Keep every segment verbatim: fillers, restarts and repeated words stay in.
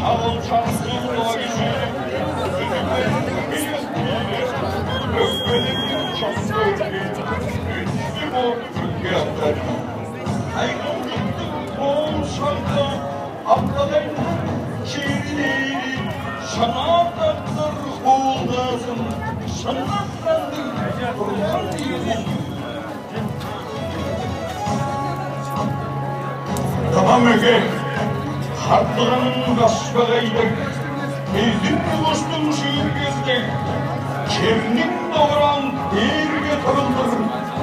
Ол чаңсыл кижи үзүктен өкпеленип чокту өске боп күнге аттар. Айгылдың ол шаңда апкалайның черинейни шанаататтыр хуулдазын шыннаттандың турган ийин. Дава мөге, харлыганың башпагайдыг, безин улустуң шүүргезидег, черниң довураан дээрге тырылдыр,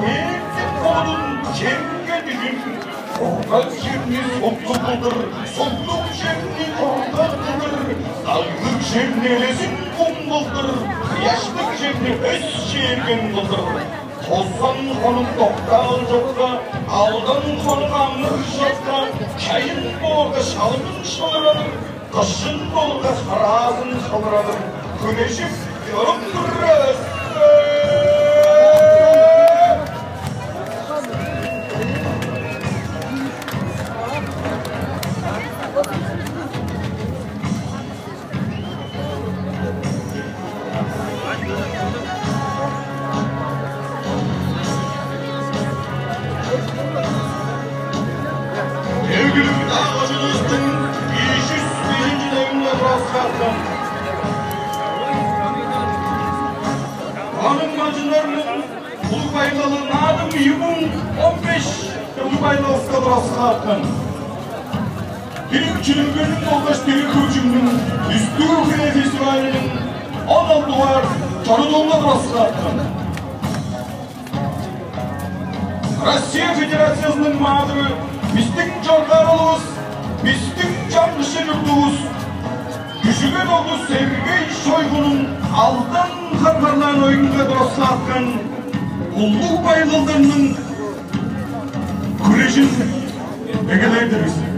дээрниң бодун черге дүжүн, коргаг черни соктуг кылдыр, соктуг черни коргаг кылдыр, даглыг черни элезин кум кылдыр, ыяштыг черни өс чээрген кылдыр. Тозан хонук доктаал чокка, алдан хонук аңныр чокка, чайын боорга шалгын шылырадыр, кышын боорга хараазын шылырадыр, күрежип чоруп турар. Белгилиг даа кожуунувустуң ийи чүс бежинчи девинде тураскаапкан. Аның малчыннарының улуг байлалы Наадым ийи муң он беш улуг байлалывыска тураскаапкан. Дириг чүдүлгениң болгаш дириг хөгжүмнүң үстүү хире фестивалының он алды дугаар чорудуунга тураскаапкан. Россия Федерациязының маадыры, бистиң чоргаарылывыс, бистиң чаңгышы чуртувус, Күжүгет оглу Сергей Шойгунуң алдан харгарлаан оюнга тураскааткан улуг байлалдарның күрежин эгелээр-дир бис.